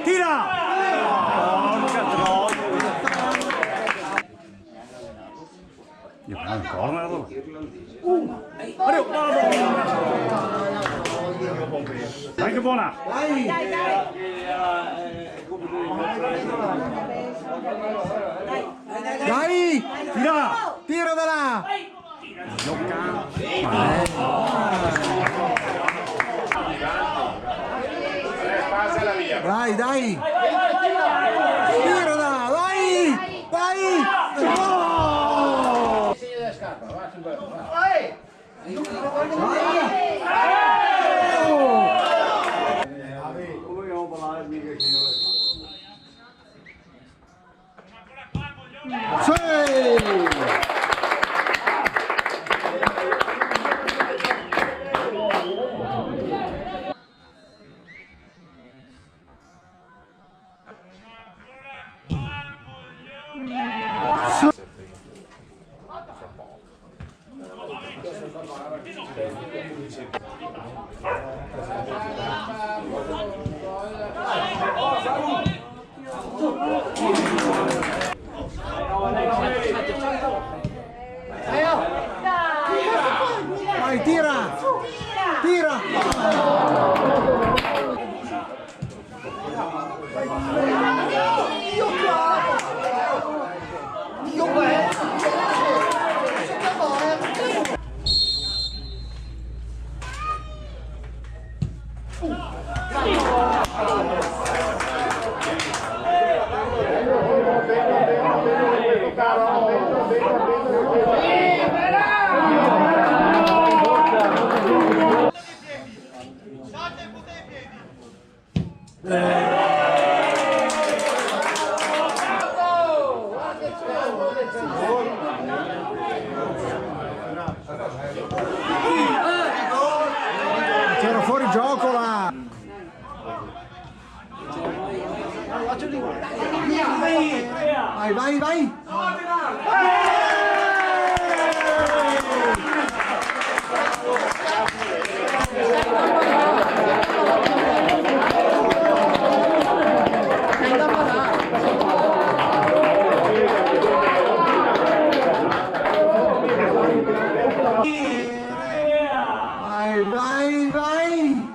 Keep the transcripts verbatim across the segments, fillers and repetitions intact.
Tira! Porca troia! Io, ancora una roba. Dai, che bona! Dai, dai, dai. Dai! Tira! Tira da là! Dai, dai! Tira da là, dai! Dai! Oh! Sì! Vai, tira! Tira! C'era fuori gioco là. Vai, vai, vai. Vai, vai, vai.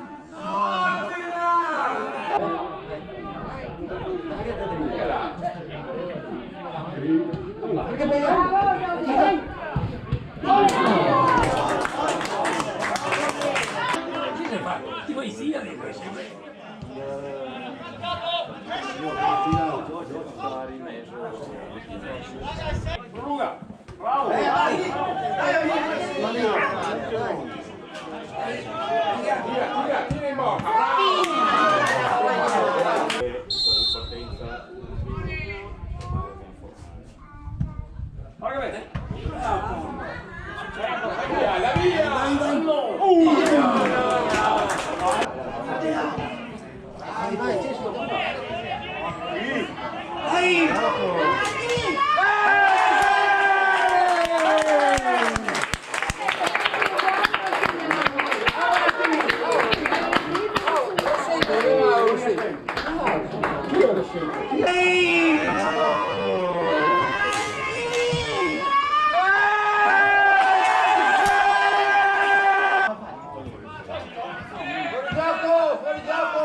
Fuori gioco, fuori gioco!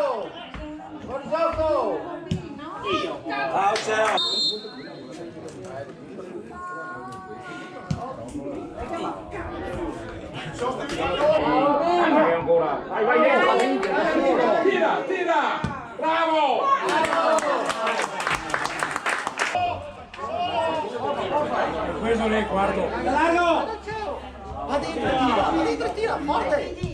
Fuori gioco! Ciao, ciao! Vai, vai, vai. Tira, tira! Bravo! Questo l'è el quarto. Largo! Va dentro, tira, va dentro, tira, forte!